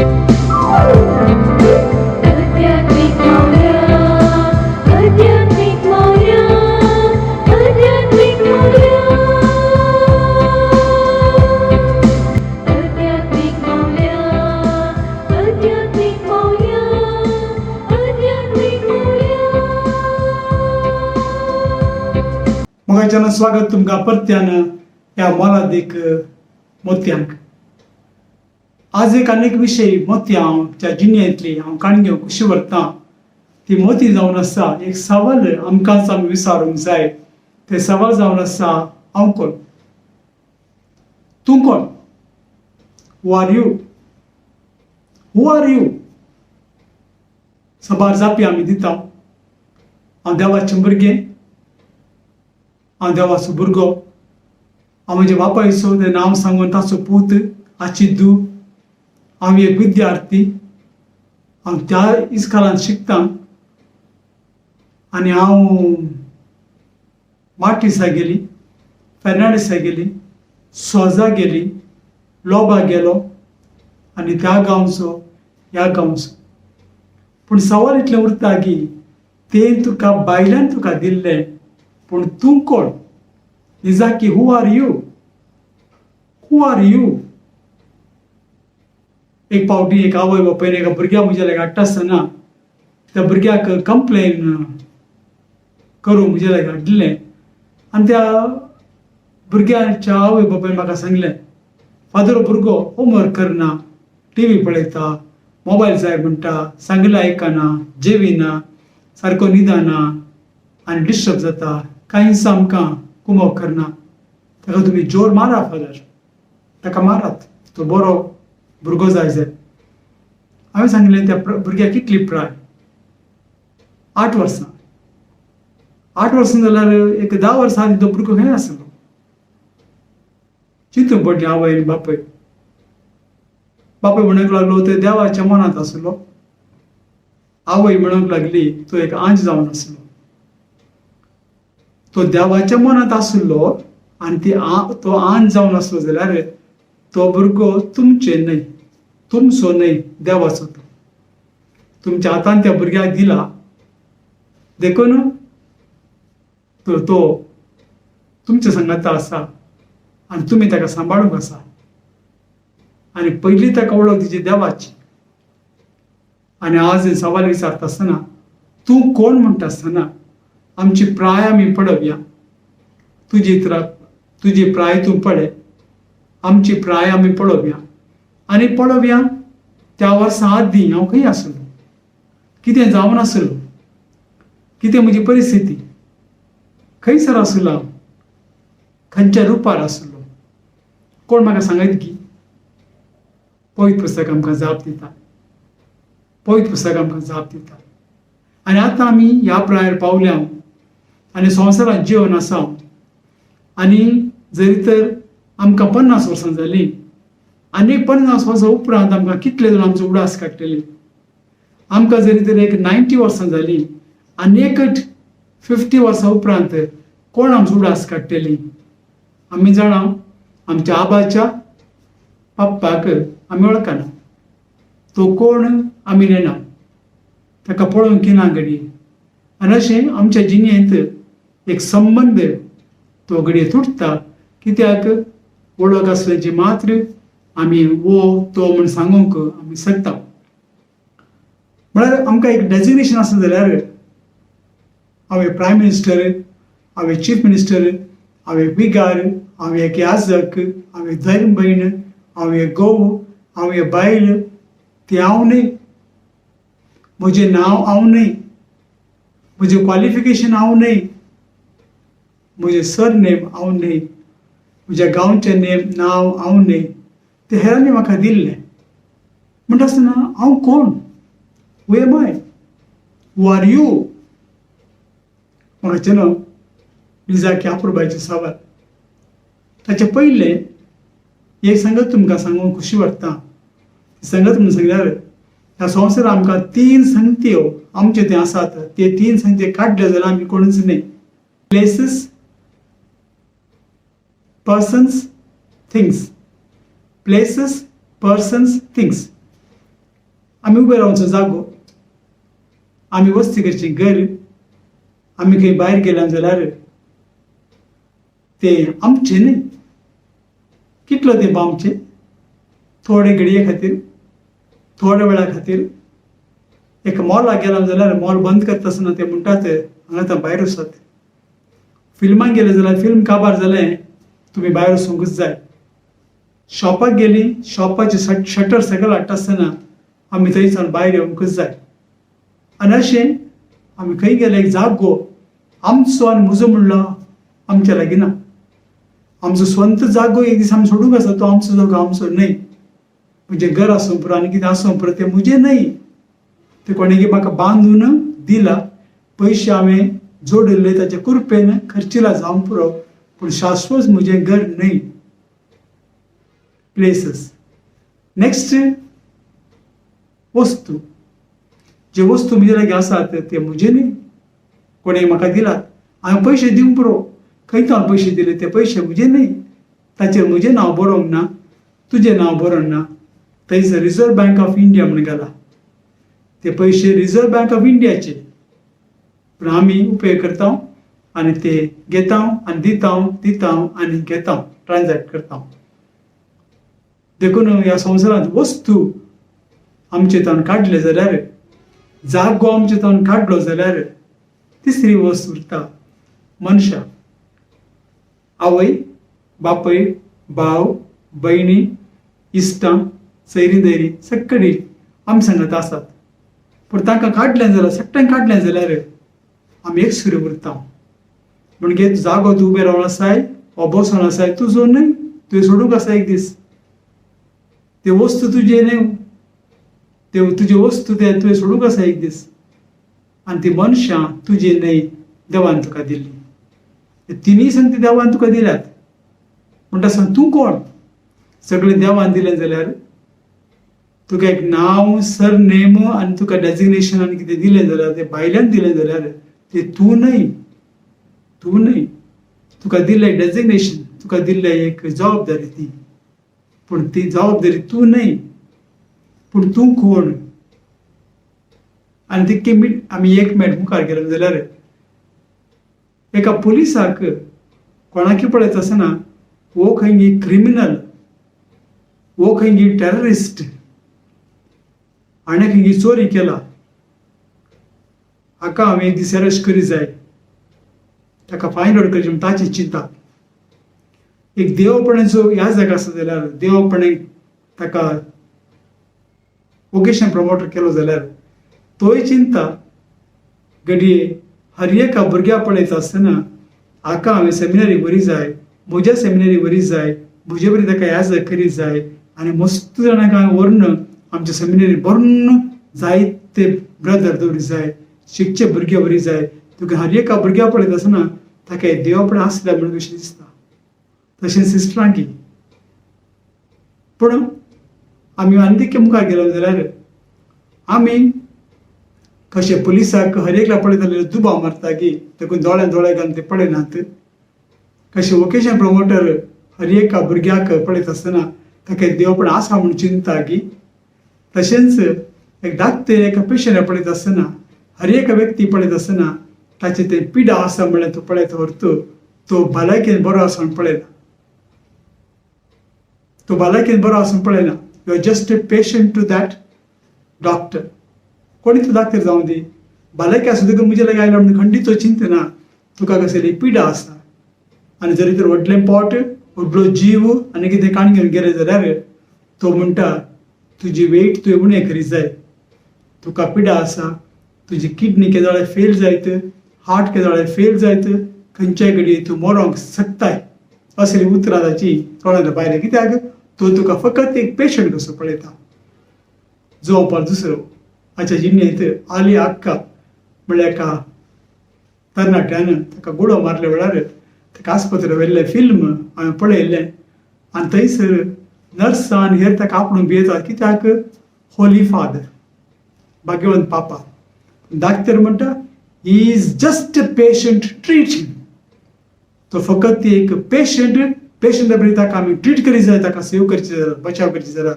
आध्यात्मिक मावळ्या, आध्यात्मिक मावळ्या, आध्यात्मिक मावळ्या, आध्यात्मिक मावळ्या, आध्यात्मिक मावळ्या, आध्यात्मिक मावळ्या. मोगाच्यान स्वागत तुमकां परत्यान ह्या मोलादीक मोतयांक. आज एक आनीक विशय मोतयां हांवच्या जिणेंतली हांव काणी घेवंक खुशी व्हरतां. ती मोती जावन आसा एक सवाल आमकांच आमी विचारूंक जाय. तें सवाल जावन आसा, हांव कोण, तूं कोण? Who are you? Who are you? सबार जापी आमी दिता. हांव देवाचें भुरगें, हांव देवाचो भुरगो, हांव म्हज्या बापायचो तें नांव सांगून ताचो पूत हाची धूव, हांव एक विद्यार्थी, हांव त्या इस्कोलांत शिकतां आनी हांव मार्टिसा गेली, फेर्नांडीसा गेली, सोजा गेली, लोबा गेलो आनी त्या गांवचो, ह्या गांवचो. पूण सवाल इतलें उरता की तें तुका बायल्यान तुका दिल्लें, पूण तूं कोण निजाकी? Who are you? Who are you? एक पावटी एक आवय बापायन एका भुरग्या म्हज्या लागीं हाडटा आसतना त्या भुरग्याक कंप्लेन करूंक म्हज्या लागीं हाडिल्लें आनी त्या भुरग्याच्या आवय बापायन म्हाका सांगलें, फादर, भुरगो होमवर्क करना, टीव्ही पळयता, मोबायल जाय म्हणटा, सांगलें आयकना, जेविना, सारको न्हिदना आनी डिस्टर्ब जाता, कांयच आमकां कुमोक करना. ताका तुमी जोर मारा फादर, ताका मारात, तो बरो भुरगो जाय जाय. हांवें सांगलें, त्या भुरग्याक कितली प्राय? 8 वर्सां. 8 वर्सां जाल्यार एक 10 वर्सां आदी तो भुरगो खंय आसलो? चिंतून पडली आवय आनी बापूय. बापूय म्हणूंक लागलो, तो देवाच्या मनांत आसलो. आवय म्हणूंक लागली, तो एक आंज जावन आसलो. तो देवाच्या मनांत आसलो आनी ती तो आंज जावन आसलो जाल्यार तो भुरगो तुमचे न्हय, तुमचो न्हय, देवाचो. तो तुमच्या हातान त्या भुरग्याक दिला, देखून तर तो तुमच्या सांगाता आसा आनी तुमी ताका सांबाळूंक आसा आनी पयली ताका वळख दिची देवाची. आनी आज सवाल विचारता आसतना, तूं कोण म्हणटा आसतना आमची प्राय आमी पळोवया. तुजी प्राय तूं पळय, आमची प्राय आमी पळोवया आनी पळोवया त्या वर्सा आदीं हांव खंय आसलो, कितें जावन आसलो, कितें म्हजी परिस्थिती, खंयसर आसलो हांव, खंयच्या रुपार आसलो. कोण म्हाका सांगत की? पवित्र पुस्तक आमकां जाप दिता. पवित्र पुस्तक आमकां जाप दिता. आनी आतां आमी ह्या प्रायार पावल्या आनी संवसारांत जिवन आसा आनी जरी तर आमकां 50 वर्सां जालीं आनी 50 वर्सां उपरांत आमकां कितले जाण आमचो उडास काडटले? आमकां जरी तर एक 90 वर्सां जालीं आनी एक 50 वर्सां उपरांत कोण आमचो उडास काडटली? आमी जाणा, आमच्या आबाच्या पप्पाक आमी वळखना, तो कोण आमी नेणा, ताका पळोवंक ना घडये. आनी अशें आमच्या जिणेंत एक संबंद तो घडये तुटता, कित्याक वळख आसल्याची मात्र आमी वो तो म्हूण सांगूंक आमी शकता. म्हळ्यार आमकां एक डेजिग्नेशन आसा जाल्यार हांव एक प्रायम मिनिस्टर, हांव एक चीफ मिनिस्टर, हांव एक विगार, हांव एक याजक, हांव एक धर्म भयण, हांव एक घोव, हांव एक बायल, ती हांव न्हय. म्हजें नांव हांव न्हय, म्हजें क्वॉलिफिकेशन हांव न्हय, म्हजें सर नेम हांव न्हय, म्हज्या गांवचें नेम नांव हांव न्हय. तें हेरांनी म्हाका दिल्लें. म्हणटा आसतना हांव कोण? Who am I? Who are you? म्हाका न्हू निजाकी अपुरबायचें सवाल. ताचे पयलें एक संगत तुमकां सांगूंक खुशी वाडटा. संगत म्हणून सांगल्यार ह्या संवसारांत आमकां तीन संगत्यो आमचे ते आसात. ते तीन संगते काडले जाल्यार आमी कोणूच न्हय. Places, persons, things. Places, persons, things. आमी उबे रावचो जागो, आमी वस्ती करची घर, आमी खंय भायर गेल्या जाल्यार तें आमचें न्हय. कितलो तेंप आमचें? थोडे घडये खातीर, थोड्या वेळा खातीर. एका मॉलाक गेला जाल्यार मॉल बंद करता आसतना ते म्हणटात, हांगा आतां भायर वचात. फिल्माक गेले जाल्यार फिल्म काबार जालें, तुमी भायर वचूंकच जाय. शॉपाक गेली, शॉपाचे शटर सकयल हाडटा आसतना आमी थंयच्यान भायर येवंकच जाय. आनी अशें आमी खंय गेले, एक जागो आमचो आनी म्हजो म्हणलो आमच्या लागीं ना. आमचो स्वंत जागो एक दीस आमी सोडूंक आसा, तो आमचो जागो आमचो न्हय. म्हजें घर आसूं पुरो आनी कितें आसूं पुरो, तें म्हजें न्हय. तें कोणें म्हाका बांदून दिला, पयशे हांवें जोडिल्ले ताचे कृपेन खर्चिला जावंक पुरो, पूण शाश्वत म्हजें घर न्हय. प्लेसीस. नेक्स्ट, वस्तू. जे वस्तू म्हजे लागीं आसात ते म्हजे न्हय, कोणें म्हाका दिलात. हांवें पयशे दिवंक पुरो, खंय हांवें पयशे दिले, ते पयशे म्हजे न्हय. ताचेर म्हजें नांव बरोवंक ना, तुजें नांव बरोवंक ना. थंयसर रिजर्व बँक ऑफ इंडिया म्हूण घाला. ते पयशे रिजर्व बँक ऑफ इंडियाचे, पूण आमी उपयोग करता आनी ते घेता आनी दिता, दिता आनी घेता, ट्रान्झॅक्ट करता. देखून ह्या संवसारांत वस्तू आमचे तावन काडले जाल्यार, जागो आमचे तावन काडलो जाल्यार, तिसरी वस्त उरता मनशां. आवय, बापूय, भाव, भयणी, इश्टां, सैरी दैरी सगळी आमी सांगत आसात. पूण तांकां काडलें जाल्यार, सगळ्यांक काडलें जाल्यार आमी एकसुरे उरता. म्हणजे जागो तूं उबें रावन आसाय वा बसोन आसाय, तुजो न्हय, तुवें सोडूंक आसा एक दीस. ते वस्तू तुजे न्हय, ते तुजे वस्तू ते तुवें सोडूंक आसा एक दीस. आनी ती मनशां तुजी न्हय, देवान तुका दिल्ली. तिनूय संगती देवान तुका दिल्यात. म्हणटा आसतना तूं कोण? सगळें देवान दिलें जाल्यार, तुका एक नांव, सर नेम आनी तुका डेजिग्नेशन आनी कितें दिलें जाल्यार, तें भायल्यान दिलें जाल्यार तें तूं न्हय, तूं न्हय. तुका दिल्लें डेजिग्नेशन, तुका दिल्लें एक जबाबदारी ती, पूण ती जबाबदारी तूं न्हय. पूण तूं कोण? आनी तितके आमी एक मिनट मुखार गेले जाल्यार, एका पुलिसाक कोणाकी पळयता आसतना हो खंय क्रिमिनल, हो खंय टेररिस्ट, हाणें खंय चोरी केला, हाका हांवें एक दीस अरेस्ट करी जाय, ताका फायन आउट करची म्हण ताची चिंता. एक देवपणाचो याजक आसा जाल्यार, देवपणे ताका वोकेशन प्रमोटर केलो जाल्यार, तोय चिंता घडये हर एका भुरग्या पळयता आसतना, हाका हांवें सेमिनरी व्हरी जाय, म्हज्या सेमिनरी व्हरी जाय, म्हजे बरी ताका याजक करी जाय आनी मस्त जाणांक हांवें व्हरून आमच्या सेमिनरी भरून जायते ब्रदर दवरी जाय, शिकचे भुरगे व्हरी जाय. तुका हर एका भुरग्या पळयता आसतना ताका देवपण आसल्या म्हणून कशें दिसता. तशें सिस्टरांकी. पूण आमी आनी मुखार गेलो जाल्यार, आमी कशे पुलिसाक हर एकला पळयता जाल्यार दुबाव मारता की देखून दोळ्यान दोळे घालून ते पळयनात, कशे वोकेशन प्रमोटर हर एका भुरग्याक पळयता आसतना ताका देवपण आसा म्हूण चिंता की, तशेंच एक दाखते एका पेशंट पळयता आसतना, हर एका व्यक्ती पळयता आसतना ताचे ते पिडा आसा म्हणल्यार तो पळयता व्हरतो, तो भलायकेन बरो आसा म्हूण पळयना. तो भलायकेन बरो आसून पळयना. You are just a patient to that doctor. कोणी तूं डाक्टर जावं दी, भलायकी आसूं, तुका म्हजे लागीं आयलो म्हणून खंडीत तो चिंतना तुका कसली पिडा आसा. आनी जरी तर व्हडलें पोट, व्हडलो जीव आनी कितें काण घेवन गेले जाल्यार तो म्हणटा, तुजी वेट तुवें उणें करी जाय, तुका पिडा आसा, तुजी किडनी केदोळे फेल जायत, हार्ट केदोळे फेल जायत, खंयच्याय घडये तूं मरोंक शकताय. असली उतरां ताची तोंडांतल्यान भायर. कित्याक तो तुका फकत एक पेशंट कसो पळयता. जो पर दुसरो हाच्या जिणेंत आली आक्का म्हणल्यार एका तरणाट्यान ताका गुळो मारल्या वेळार ताका आस्पत्रेर व्हेल्लें फिल्म हांवें पळयल्लें. आनी थंयसर नर्सां आनी हेर ताका आपणून भियेतात. कित्याक? होली फादर, भाग्यवंत पापा. डाक्टर म्हणटा, "He is just a patient, treat him." तो फकत एक पेशंट, पेशंट बरी ताका आमी ट्रीट करी जाय, ताका सेव करची जाय, बचाव करची जाय.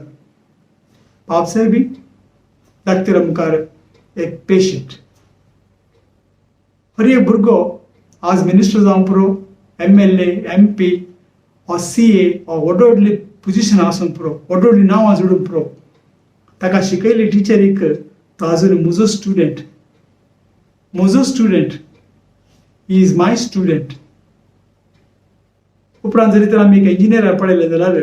पाप साहेबी दाक्तेरा मुखार एक पेशंट. हर एक भुरगो आज मिनिस्टर जावंक पुरो, M L A, M P or C A or व्हड व्हडली पोजिशनां आसूंक पुरो, व्हड व्हडलीं नांवां जोडूंक पुरो, ताका शिकयल्ले टिचरीक तो आजून म्हजो स्टुडंट, म्हजो student, he is my student. उपरांत जरी तर आमी एक इंजिनियराक पळयलें जाल्यार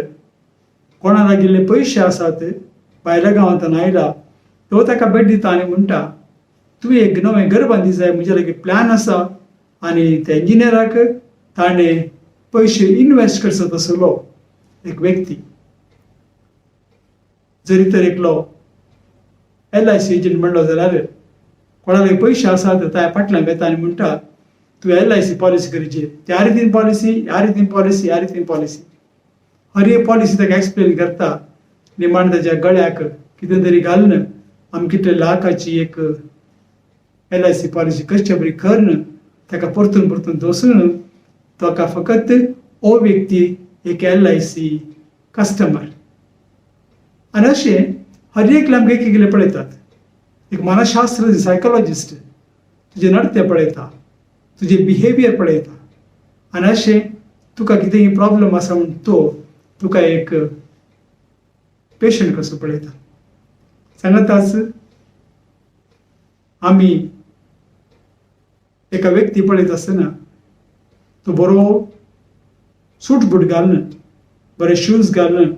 कोणा लागिल्ले पयशे आसात, भायल्या गांवांतल्यान आयला, तो ताका भेट दिता आनी म्हणटा, तुवें एक नवें घर बांदी जाय, म्हज्या लागीं प्लॅन आसा. आनी त्या इंजिनियराक ताणें पयशे इनवेस्ट करचो तसलो एक व्यक्ती. जरी तर एकलो एल I C agent म्हणलो जाल्यार कोणा लागीं पयशे आसात ताच्या फाटल्यान वेता आनी म्हणटा, तुवें एल I C policy करची, त्या रितीन पॉलिसी, ह्या रितीन पॉलिसी, ह्या रितीन पॉलिसी, हर एक पॉलिसी ताका एक्सप्लेन करता. निमाण ताच्या गळ्याक कितें तरी घालून आमी कितले लाखाची एक एल I C policy करचे बरी करून ताका परतून परतून दसून ताका फकत हो व्यक्ती एक एल I C customer. आनी अशें हर एकले आमकां एक एकले पळयतात. एक मनशास्त्र सायकोलॉजिस्ट तुजें नडतें पळयता, तुजें बिहेवियर पळयता आनी अशें तुका कितेंय प्रॉब्लम आसा म्हूण तो तुका एक पेशंट कसो पळयता. सांगताच आमी एका व्यक्ती पळयत आसतना तो बरो सूट बूट घालून, बरे शूज घालून,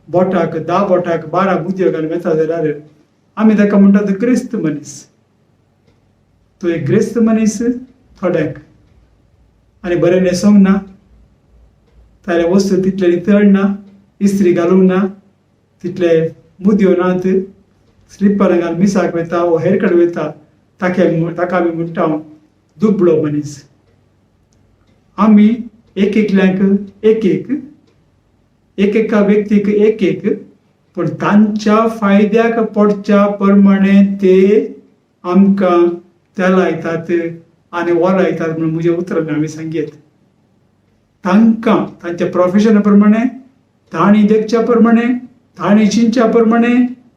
बोटाक 10 बोटाक 12 मुदयो घालून वता जाल्यार आमी ताका म्हणटात ग्रेस्त मनीस. तो एक ग्रेस्त मनीस थोड्यांक. आनी बरें न्हेसोंक ना, ताले वस्तू तितले नितळ ना, इस्त्री घालूंक ना, तितले मुदयो नात, स्लिपर घालून मिसाक वता वो हेर कडेन वता, ताका आमी म्हणटा दुबळो मनीस. आमी एक एकल्यांक एक एक, एक एका व्यक्तीक एक एक, पूण तांच्या फायद्याक पडच्या प्रमाणे ते आमकां तेलायतात आनी वलायतात म्हणून म्हज्या उतरांनी आमी सांगयत. तांकां तांच्या प्रोफेशना प्रमाणे, तांणी देखच्या प्रमाणे, तांणी चिंतच्या प्रमाणे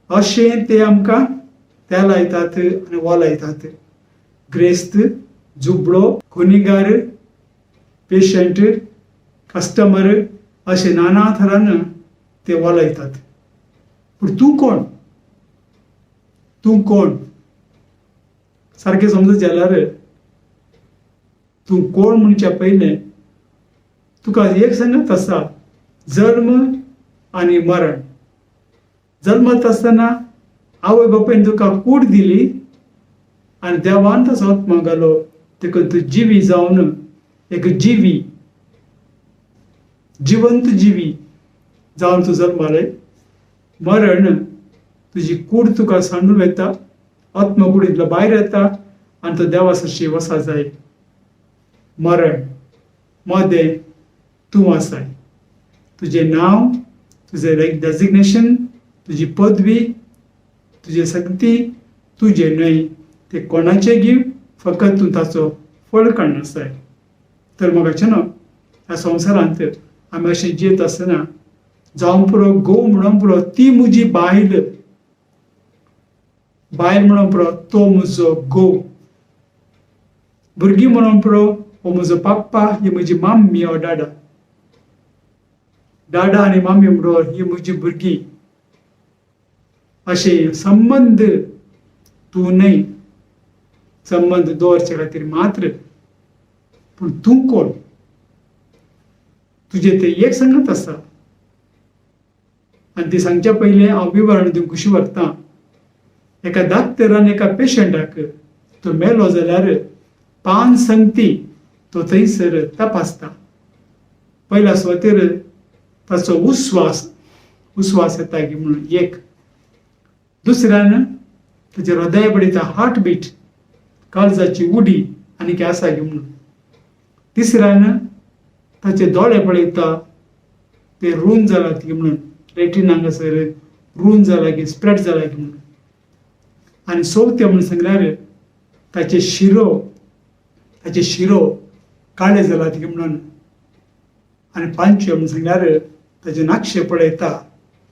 अशें ते आमकां तेलायतात आनी वलायतात. ग्रेस्त, जुबळो, गुनेगार, पेशंट, कस्टमर अशें नाना थरान ते वलायतात. पूण तूं कोण? तूं कोण? सारकें समजत जाल्यार तूं कोण म्हणच्या पयलें तुका एक सांगत आसा, जल्म आनी मरण. जल्मत आसतना आवय बापायन तुका कूड दिली आनी देवान ताचो आत्मा घालो, देखून तूं जिवी जावन एक जिवी, जिवंत जिवी जावन तूं जल्मालय. मरण तुजी कूड तुका सांडून वता, आत्मा कुडींतलो भायर येता आनी तो देवा सरशी वसा जाय. मरण मदें तूं आसाय. तुजें नांव, तुजें डेजिग्नेशन, तुजी पदवी, तुजी शक्ती तुजें न्हय, तें कोणाचें गी, फकत तूं ताचो फळ काडून आसाय. तर म्हाका न्हू ह्या संवसारांत आमी अशें जियेत आसतना जावं पुरो घोव म्हणून पुरो ती म्हजी बायल, बायल म्हणून पुरो तो म्हजो घोव, भुरगीं म्हणून पुरो हो म्हजो पप्पा, ही म्हजी माम्मी हो डाडा, डाडा आनी मामी म्हणून ही म्हजी भुरगीं, अशे संबंद तूं न्हय, संबंद दवरचे खातीर मात्र. पूण तूं कोण? तुजें तें एक सांगत आसा आनी ती सांगच्या पयलीं हांव विवरण दिवंक खुशी व्हरता. एका दाक्तरान एका पेशंटाक तो मेलो जाल्यार 5 संगती तो थंयसर तपासता. पयल्या सुवातेर ताचो उस्वास येता की म्हणून एक, दुसऱ्यान ताचे हृदय बडीचा हार्टबीट, काळजाची उडी आनी कितें आसा की म्हणून, तिसऱ्यान ताचे दोळे पळयता ते रूंद जाला की म्हणून, रेटिना हांगासर रूंद जाला की स्प्रेड जाला की म्हणून, आनी चवथें म्हणून सांगल्यार ताचे शिरो काळे जाला की म्हणून, आनी पांचवें म्हणून सांगल्यार ताचे नाक्षे पळयता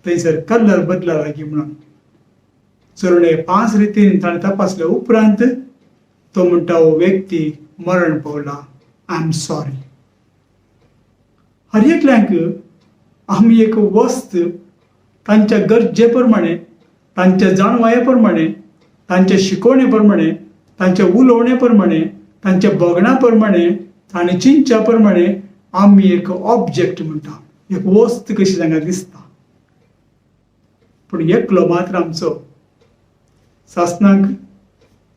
थंयसर कलर बदला की म्हणून. चरणे पांच रितीन ताणें तपासल्या उपरांत तो म्हणटा, हो व्यक्ती मरण पावला, I am sorry. हर एकल्यांक आमी एक वस्त तांच्या गरजे प्रमाणे, तांच्या जाणवाये प्रमाणे, तांच्या शिकवणे प्रमाणे, तांच्या उलोवणे प्रमाणे, तांच्या बगणा प्रमाणे आनी चिंतच्या प्रमाणे आमी एक ऑब्जेक्ट म्हणटा, एक वस्त कशी तांकां दिसता. पूण एकलो मात्र आमचो सासणाक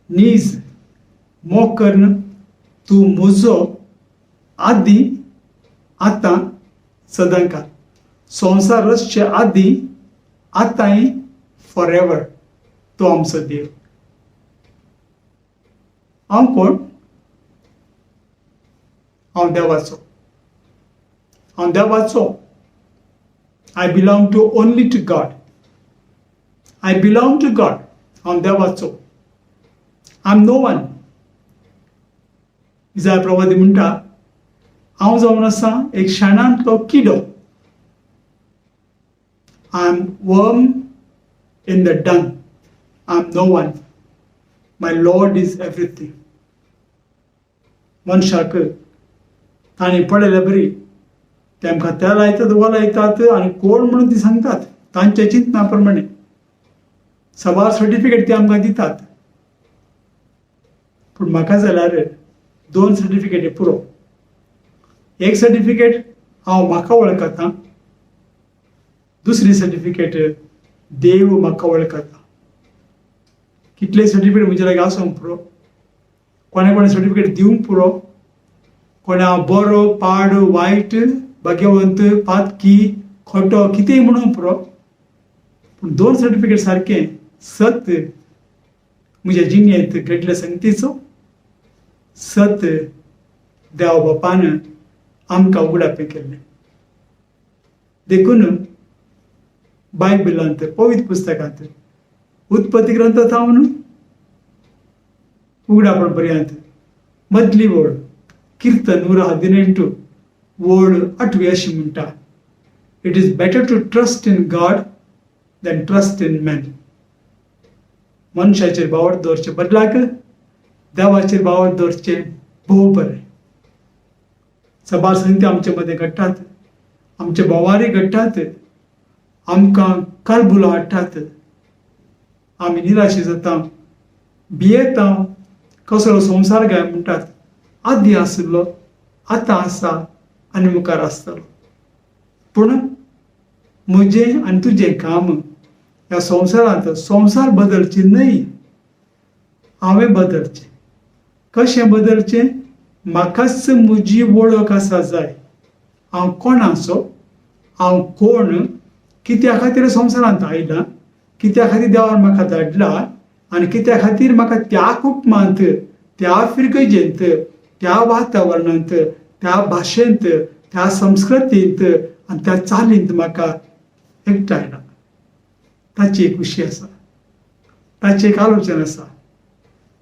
नीज मोग करून तूं म्हजो आदी, आतां, सदांकाळ, संवसार रचचे आदी, आतांय, फॉर एवर तो आमचो देव. हांव कोण? हांव देवाचो, हांव देवाचो. I belong to only to God. I belong to God. हांव देवाचो. I am no one. इजाय प्रवादी म्हणटा, हांव जावन आसा एक शेणांतलो किडो. I am worm in the dung. I am no one. My Lord is everything. मनशाक तांणी पळयल्या बरी तेमकां तेल लायतात, वलायतात आनी कोण म्हणून ती सांगतात. तांच्या चिंतना प्रमाणे सबार सर्टिफिकेट ते आमकां दितात. पूण म्हाका जाल्यार दोन सर्टिफिकेटी पुरो. एक सर्टिफिकेट, हांव म्हाका वळखता. दुसरी सर्टिफिकेट, देव म्हाका वळखता. कितले सर्टिफिकेट म्हजे लागीं आसूंक पुरो, कोणे कोणे सर्टिफिकेट दिवंक पुरो, कोणे हांव बरो, पाड, वायट, भाग्यवंत, पातकी, खोटो, कितेंय म्हणूंक पुरो. पूण दोन सर्टिफिकेट सारकें सत म्हज्या जिणेंत घडल्या संगतीचो सत देव बापान आमकां उगडापें केल्लें. देखून बायबलांत, पवित्र पुस्तकांत, उत्पत्ती ग्रंथ थावन उगडापण पर्यंत मदली ओळ, किर्तन 118 ओळ 8वी अशी म्हणटा, "It is better to trust in God than trust in man." मनशाचेर भावार्थ दवरचे बदलाक देवाचेर भावार्थ दवरचें भोव बरें. सबार संगती आमचे मदें घडटात, आमचे भोवारी घडटात, आमकां कालबुलां हाडटात. आमी निराशे जाता, भियेता. कसलो संवसार काय म्हणटात. आदी आशिल्लो, आतां आसा आनी मुखार आसतलो. पूण म्हजें आनी तुजें काम ह्या संवसारांत संवसार बदलचे न्हय, हांवें बदलचें. कशें बदलचें? म्हाकाच म्हजी वळख आसा जाय. हांव कोणाचो, हांव कोण, कित्या खातीर संवसारांत आयला, कित्या खातीर देवान म्हाका धाडला आनी कित्या खातीर म्हाका त्या कुटुंबांत, त्या फिरगजेंत, त्या वातावरणांत, त्या भाशेंत, त्या संस्कृतींत आनी त्या चालींत म्हाका एकठांयला, ताची एक खुशी आसा, ताची एक आलोचन आसा,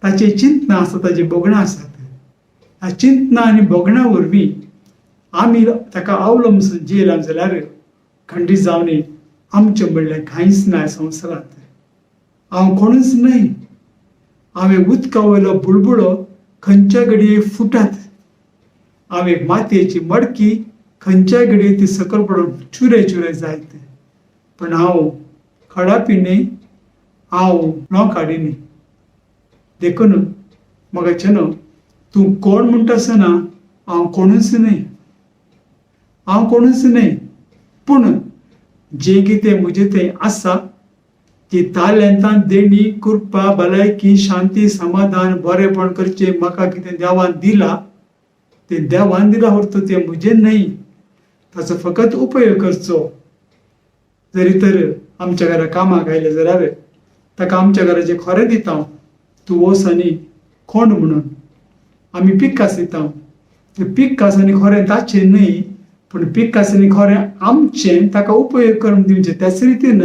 ताची चिंतना आसा, ताची भोगणां आसात. ह्या चिंतना आनी भोगणां वरवीं आमी ताका अवलंबून जियेला जाल्यार खंडीत जावन आमचें म्हणलें कांयच ना संवसारांत. हांव कोणूच न्हय. हांव उदका वयलो बुळबुळो, खंयच्या घडये फुटात. हांव एक मातयेची मडकी, खंयच्याय घडये ती सकयल पडून चुरे चुरे जायत. पूण हांव खडापी न्हय, हांव लोकाडी न्हय. देखून म्हाका चेनो, तूं कोण म्हणटा आसतना हांव कोणूच न्हय, हांव कोणूच न्हय. पूण जें कितें म्हजें थंय आसा ती तालेंतां, देणी, कृपा, भलायकी, शांती, समाधान, बरेपण करचें म्हाका कितें देवान दिला, तें देवान दिलां उरता, तें म्हजें न्हय. ताचो फकत उपयोग करचो. जरी तर आमच्या घरा कामाक आयलें जाल्यार ताका आमच्या घराचें खोरें दिता, तूं वच आनी कोण म्हणून आमी पिकास दिता. तें पिकास आनी खोरें ताचें न्हय, पूण पिकास आनी खोरें आमचें, ताका उपयोग करून दिवचें. त्याच रितीन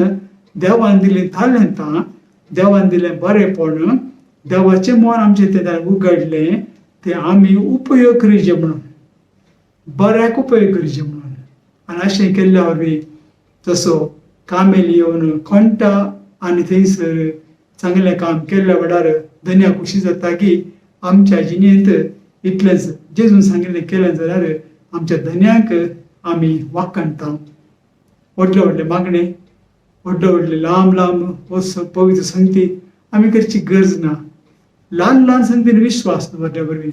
देवान दिलीं तालेंतां, देवान दिलें बरेपण, देवाचें मन आमचें तें उगडलें, तें आमी उपयोग करीचे म्हणून, बऱ्याक उपयोग करचे म्हणून. आनी अशें केल्ल्या वरवीं जसो कामेल येवन खणटा आनी थंयसर चांगलें काम केल्ल्या वेळार धनया खुशी जाता की आमच्या जिणेंत इतलेंच जेजून सांगिल्लें केलें जाल्यार आमच्या धनयाक आमी वाखाणटा. व्हडले व्हडले मागणे, व्हडले व्हडले लांब लांब पवित्र संगती आमी करची गरज ना. ल्हान ल्हान संगतीन विश्वास दवरल्या वरवीं,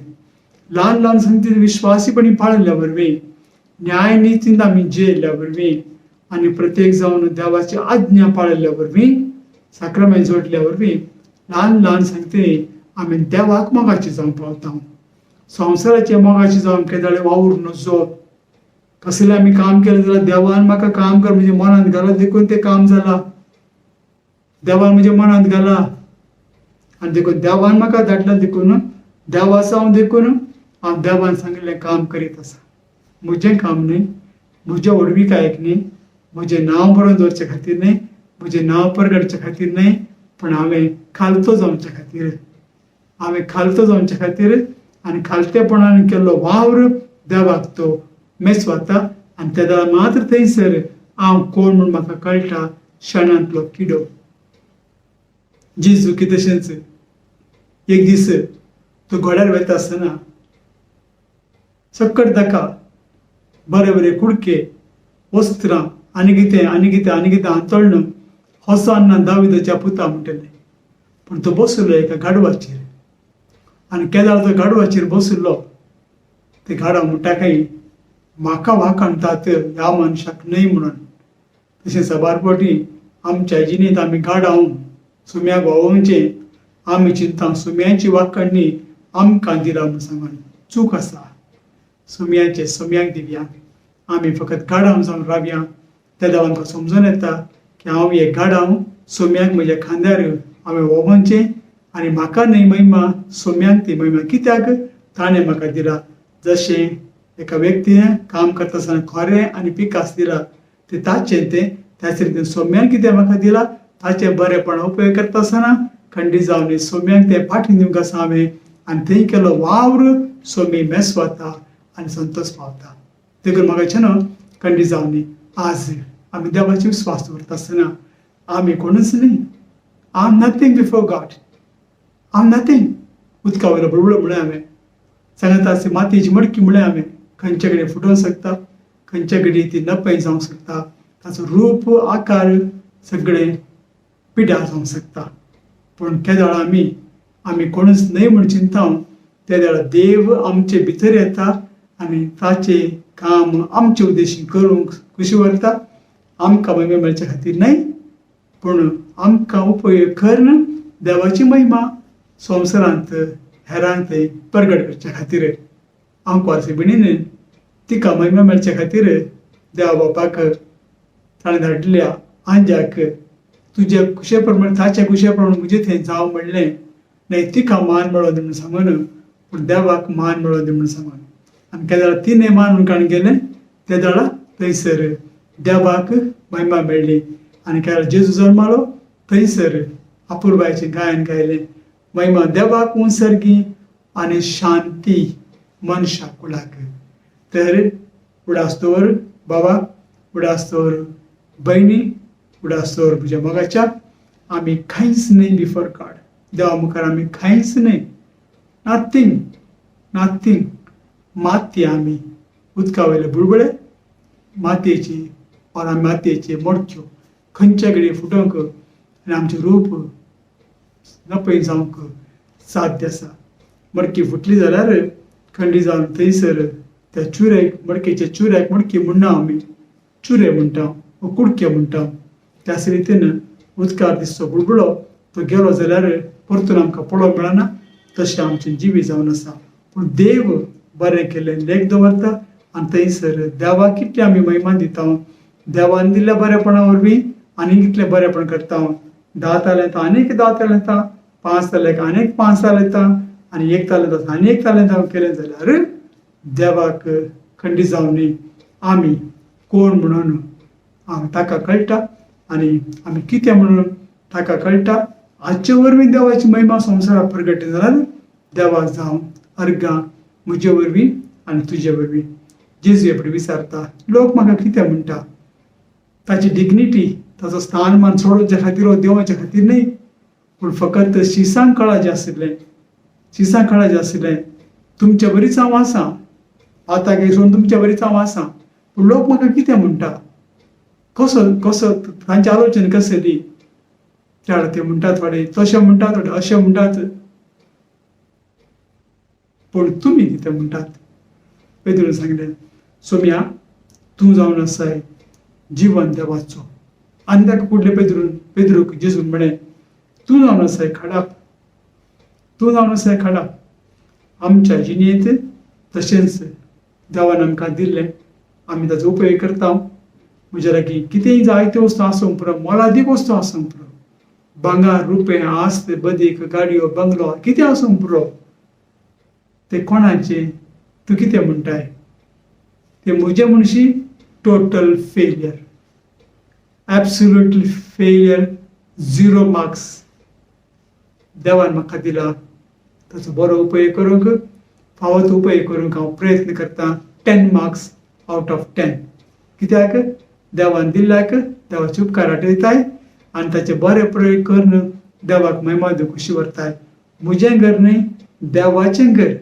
ल्हान ल्हान संगतीन विश्वासीपणी पाळिल्ल्या वरवीं, न्याय नितीन आमी जियेल्ल्या वरवीं आनी प्रत्येक जावन देवाची आज्ञा पाळिल्ल्या वरवीं, साक्रमेंत जोडल्या वरवीं ल्हान ल्हान संगतीनी आमी देवाक मोगाची जावंक पावता. संवसाराचे मोगाची जावन केदाळे वावूर नजो. कसलें आमी काम केलें जाल्यार देवान म्हाका काम कर म्हज्या मनांत घाला देखून तें काम जालां. देवान म्हज्या मनांत घाला आनी देखून देवान म्हाका धाडला, देखून देवाचो हांव, देखून हांव देवान सांगिल्लें काम करीत आसा. म्हजें काम न्हय, म्हज्या व्हडविकायेक न्हय, म्हजें नांव बरोवन दवरचे खातीर न्हय, म्हजें नांव परगटचे खातीर न्हय, पूण हांवें खालतो जावचे खातीर, हांवें खालतो जावचे खातीर आनी खालतेपणान केल्लो वावर देवाक तो मेसवाता. आनी त्या वेळार मात्र थंयसर हांव कोण म्हूण म्हाका कळटा, शेणांतलो किडो. जेजू की तशेंच एक दीस तो घोड्यार वता आसतना सक्कड ताका बरे बरे कुडके, वस्त्रां आनी कितें आनी कितें आनी कितें हांतळून होसान्ना दाविदाच्या पुता म्हणटले. पूण तो बसलो एका गाडवाचेर आनी केदाळ तो गाडवाचेर बशिल्लो ते गाडव म्हणटा काय म्हाका वाखाणतात ह्या मनशाक न्हय म्हणून. तशें साबार फावटी आमच्या जिणेंत आमी गाडाव सुम्याक व्हांवोवचें आमी चिंता सुम्यांची वाखाणणी आमकां दिला म्हूण सांगून चूक आसा. सुम्याचे सुम्याक दिवया, आमी फकत गाडाव जावन रावया. तेन्ना आमकां समजून येता की हांव एक गाडाव, सोम्याक म्हज्या खांद्यार हांवें व्हांवोवचें आनी म्हाका न्हय महिमा, सोम्याक ती महिमा कित्याक ताणें म्हाका दिला. जशें एका व्यक्तीन काम करता आसतना खोरें आनी पिकास दिला तें ताचें तें, त्याच रितीन सोम्यान कितें म्हाका दिला ताचें बरेपण उपयोग करता आसतना खंडीत जावन सोम्याक तें फाटीं दिवंक आसा हांवें आनी थंय केलो वावर सोमी मेसवाता आनी संतोश पावता. देखून म्हाका छेनो खंडीत जावन आज आमी देवाची विस्वास दवरता आसतना आमी कोणूच न्हय. I am nothing before God, I am nothing. उदका वयलो बुळबुळो म्हळें हांवें, सांगता आसली मातयेची मडकी म्हळें हांवें, खंयचे कडेन फुटोवंक शकता, खंयचे कडेन ती नपय जावंक शकता, ताचो रूप आकार सगळें पिड्यार जावंक शकता. पूण केदळ आमी आमी कोणूच न्हय म्हूण चिंता तेदळ देव आमचे भितर येता आनी ताचें काम आमचे उद्देशी करूंक खुशी व्हरता. आमकां महिमा मेळचे खातीर न्हय, पूण आमकां उपयोग करून देवाची महिमा संवसारांत हेरांक थंय परगट करचे खातीर. आंकवारचे भयणीन तिका महिमा मेळचे खातीर देवा बापाक ताणें धाडिल्ल्या आंज्याक तुज्या खुशे प्रमाण ताच्या खुशे प्रमाण म्हजें थंय जावं म्हणलें न्हय, तिका मान मेळोन दी म्हूण सांगून, पूण देवाक मान मेळोन दी म्हूण सांगून. आनी केदळा तिणें मान म्हूण काडून गेलें तेदळा थंयसर देवाक महिमा मेळ्ळी. आनी केदळा जेजू जल्मालो थंयसर अपुरबायेचें गायन गायलें, महिमा देवाक उंसर्गी आनी शांती मनशा कुळाक. तर उडास दवर बाबा, उडास दवर भयणी, उडास दवर म्हज्या मोगाच्या, आमी कांयच न्हय बिफोर गॉड. देवा मुखार आमी कांयच न्हय, नथींग नथींग. माती आमी, उदका वयले बुळबुळे मातयेची और आमी मातयेचे मडक्यो खंयच्या कडेन फुटोवंक आनी आमचें रूप नपय जावंक साध्य आसा. मडकी फुटली जाल्यार खंडी जावन थंयसर त्या चुऱ्याक, मडकेच्या चुऱ्याक मडकी म्हणना आमी, चुरे म्हणटा वो कुडके म्हणटा. त्याच रितीन उदकार दिसचो बुळबुळो तो गेलो जाल्यार परतून आमकां पळोवंक मेळना, तशें आमचें जिवीत जावन आसा. पूण देव बरें केल्लें लेख दवरता आनी थंयसर देवाक कितली आमी महिमा दिता, देवान दिल्ल्या बरेपणा वरवीं आनी कितलें बरेपण करता. 10 तालेंतां आनीक 10 तालेंतां, 5 तालेंतां आनीक 5 तालेंतां आनी 1 तालेंतां आनी 1 तालेंतां केलें जाल्यार देवाक खंडीत जावन आमी कोण म्हणून ताका कळटा आनी आमी कितें म्हणून ताका कळटा. हाचे वरवीं देवाची महिमा संवसाराक प्रगट जाल्यार देवाक जावं अर्गां म्हजे वरवीं आनी तुजे वरवीं. जेजू हे फुडें विचारता, लोक म्हाका कितें म्हणटा? ताची डिग्निटी, ताचो स्थानमान सोडोवच्या खातीर वा देवोवच्या खातीर न्हय, पूण फकत शिसांक कळाचें आशिल्लें, शिसांक कळाचें आशिल्लें, तुमचे बरीच हांव आसा, आतां सोडून तुमचे बरीच हांव आसा, पूण लोक म्हाका कितें म्हणटा, कसो कसो तांची आलोचना कसली, त्या ते म्हणटात थोडे तशें म्हणटात, थोडे अशें म्हणटात, पूण तुमी कितें म्हणटात? पेद्रून सांगलें, सोम्या तूं जावन आसाय जिवन देवाचो. आनी ताका फुडले पेद्रून पेद्रूक जेजून म्हळें, तूं जावन आसाय खाडाप, तूं जावन आसाय खाडाप. आमच्या जिणेंत तशेंच देवान आमकां दिल्लें आमी ताचो उपयोग करता. म्हज्या लागीं कितेंय जायत्यो वस्तू आसूंक पुरो, मोलादीक वस्तू आसूंक पुरो, भांगर, रुपें, आस्त, बदीक, गाडयो, बंगलो, कितें आसूंक पुरो, ते कोणाचें? तूं कितें म्हणटाय? ते म्हजें म्हणशी total failure, absolutely failure, 0 marks. देवान म्हाका दिला ताचो बरो उपयोग करूंक, फावो तो उपयोग करूंक हांव प्रयत्न करतां. 10 मार्क्स आवट ऑफ 10. कित्याक? देवान दिल्ल्याक देवाचे उपकार आठयताय आनी ताचे बरे प्रयोग करून देवाक महिमा दिवंक खुशी व्हरताय. म्हजें घर न्हय, देवाचें घर.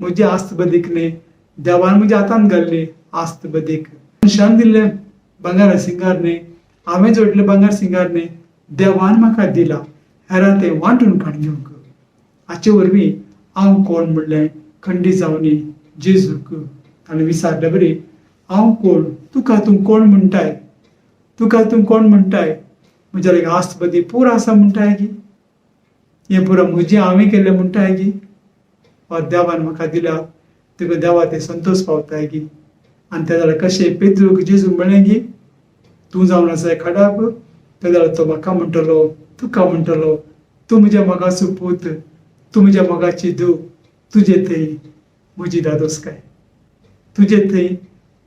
म्हजी आस्त बदीक न्हय, देवान म्हज्या हातान घाल्ली आस्त बदीक. मनशान दिल्लें भांगर सिंगार न्हय, हांवें जोडलें भांगर सिंगार न्हय, देवान म्हाका दिला हेरां तें वांटून काडून घेवंक. हाचे वरवीं हांव कोण म्हणलें खंडीत जावनी जेजूक ताणें विचारले बरी, हांव कोण? तुका तूं कोण म्हणटाय? तुका तूं कोण म्हणटाय? म्हज्या लागीं आस्त बदी पुरो आसा म्हणटाय की? हें पुरो म्हजें हांवें केल्लें म्हणटाय की? वा देवान म्हाका दिला तुका देवा ते संतोश पावताय की? आनी त्या जाल्यार कशें पेद्रूक जेजू म्हणलें की तूं जावन आसाय खाडाप, त्या जाल्यार तो म्हाका म्हणटलो, तुका म्हणटलो, तूं म्हज्या मोगाचो पूत, तूं म्हज्या मोगाची धूव, तुजे थंय म्हजी दादोसकाय, तुजे थंय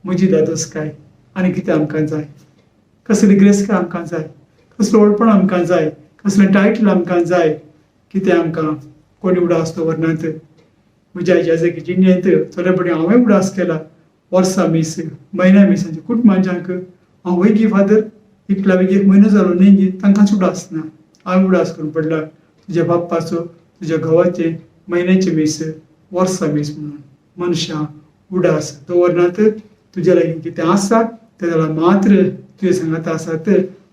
म्हजी दादोसकाय. आनी कितें आमकां जाय? कसली ग्रेसकाय आमकां जाय? कसलो व्हडपण आमकां जाय? कसलें टायटल आमकां जाय? कितें आमकां कोणी उडास दवरनात? म्हज्या जेजकी जिणेंत थोडे फावटी हांवें उडास केला, वर्सां मीस, म्हयन्या मीस, कुटुंबांच्यांक हांव वैगी फादर इतल्या वेगीं एक म्हयनो जालो न्हय गी, तांकांच उडास ना. हांवें उडास करून पडला तुज्या बाप्पाचो, तुज्या घोवाचें म्हयन्याचें मीस, वर्सां मीस म्हणून. मनशां उडास दवरनात. तुज्या लागीं कितें आसा तें जाल्यार मात्र तुजे सांगाता आसात,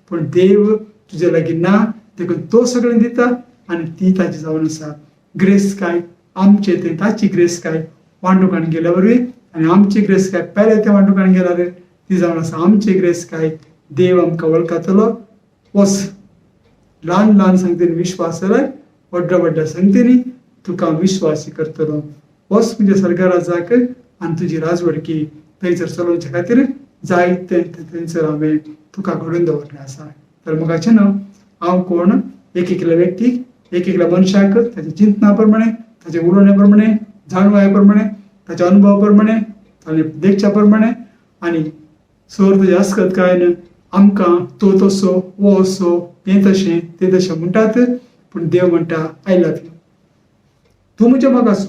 पूण देव तुज्या लागीं ना, देखून तो सगळें दिता आनी ती ताजी जावन आसा. ग्रेसकाय आमचे थंय ताची ग्रेसकाय वांटूक गेल्या वरवीं आनी आमची ग्रेसकाय पेले ते वांटूक गेल्यार ती जावन आसा आमची ग्रेसकाय. देव आमकां वळखतलो. वच, ल्हान ल्हान संगतीन विश्वास जाल्यार व्हडल्या व्हडल्या संगतींनी तुका विश्वासी करतलो. वच म्हज्या सर्गाराजाक आनी तुजी राजवडकी थंयसर चलोवचे खातीर जायते थंयसर हांवें तुका घडून दवरलें आसा. तर मोगाचें न्हू, हांव कोण? एक एकल्या व्यक्तीक, एक एकल्या मनशाक ताच्या चिंतना प्रमाणे, ताच्या उलोवण्या प्रमाणे, जाणवाये प्रमाणे, ताच्या अनुभवा प्रमाणे, ताणें देखच्या प्रमाणे आनी सर ताजी आसकत काय आमकां तो तसो, वो असो, हें तशें, तें तशें म्हणटात, पूण देव म्हणटा I love you, तूं म्हज्या मोगाचो.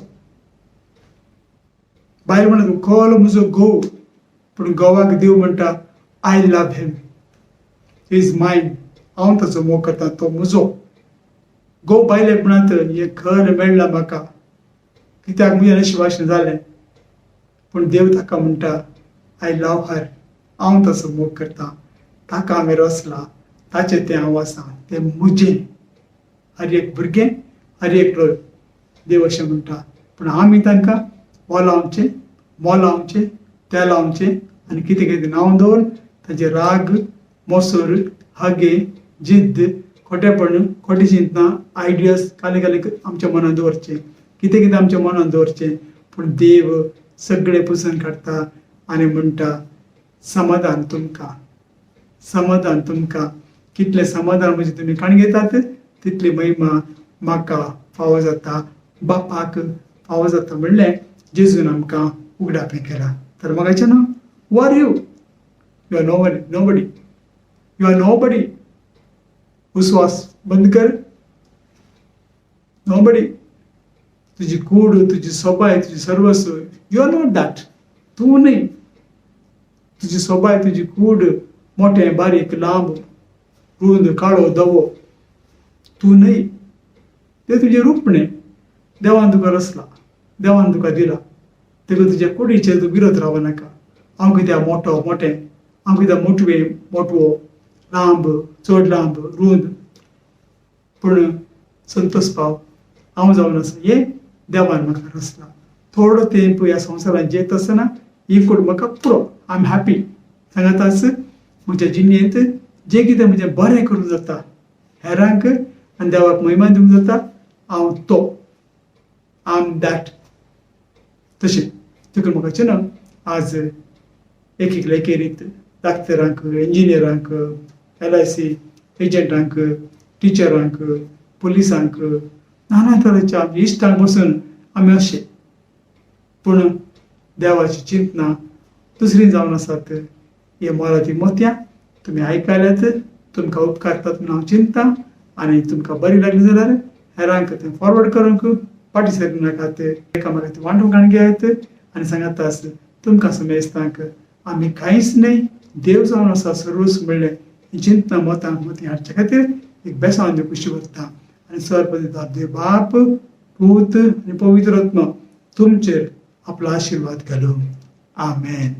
बायल म्हणटा कल म्हजो घोव, पूण घोवाक देव म्हणटा I love him, he is mine, हांव ताचो मोग करता, तो म्हजो. घोव बायलेक म्हणत हें घर मेळ्ळां म्हाका, कित्याक म्हज्या नशिबाशें जालें, पूण देव ताका म्हणटा I love हर, हांव ताचो मोग करता, ताका हांवें रचला, ताचें तें हांव आसा, तें म्हजें. हर एक भुरगें, हर एकलो देव अशें म्हणटा, पूण आमी तांकां मोलावचें, मोलावचें, तेलावचें आनी कितें कितें नांव दवरून ताजे राग, मोसर, हागे, जिद्द, खोटेपण, खोटी चिंतना, आयडियाज काले काले आमच्या मनांत दवरचें, कितें कितें आमच्या मनांत दवरचें, पूण देव सगळें पुसून काडटा आनी म्हणटा समाधान तुमकां, समाधान तुमकां. कितलें समाधान म्हणजे तुमी काण घेतात तितली महिमा म्हाका फावो जाता, बापाक फावो जाता म्हणलें जेजून आमकां उगडापें केलां. तर मोगाचें न्हू, who are you? You are nobody, nobody, you are nobody. विस्वास बंद कर, नोबडी. तुजी कूड, तुजी सोबाय, तुजी सर्वस्व, you are not that, तूं न्हय. तुजी सोबाय, तुजी कूड, मोटें, बारीक, लांब, रुंद, काळो, धवो, तूं न्हय, तें तुजें रुपणें देवान तुका रचला, देवान तुका दिला. देखून तुज्या कुडीचेर तूं विरोध रावं नाका. हांव कित्याक मोटो मोटें, हांव कित्याक मोटवे मोटवो, लांब, चड लांब, रूंद, पूण संतोष पाव हांव जावन आसा हें देवान म्हाका रचला. थोडो तेंप ह्या संवसारांत जियेता आसतना ही कूड म्हाका पुरो, I am happy. सांगाताच म्हज्या जिणेंत जें कितें म्हजें बरें करूंक जाता हेरांक आनी देवाक महिमा दिवंक जाता, हांव तो, I am that. तशें देखून म्हाका चिंतना आज एक एक लेखेरीत डाक्टरांक, इंजिनियरांक, LIC एजंटांक, टिचरांक, पुलिसांक, नाना तरेच्या आमच्या इश्टांक बसून आमी अशें, पूण देवाची चिंतना दुसरी जावन आसात. हे मोलाची मोतयां तुमी आयकल्यात, तुमकां उपकारतात म्हूण हांव चिंतता. आनी तुमकां बरी लागली जाल्यार हेरांक तें फॉरवर्ड करूंक फाटीं सरूं नाकात, एकामेकांक तें वांटूंक घेयात. आनी सांगात आस तुमकां समेस्तांक आमी कांयच न्हय, देव जावन आसा सर्वस म्हणलें चिंतना मतां मतीं हाडचे खातीर एक बेसांव दिवंक खुशी करता. आनी सर्व देव बाप, पूत आनी पवित्र आत्मा तुमचेर आपलो आशिर्वाद घालूं. आमेन.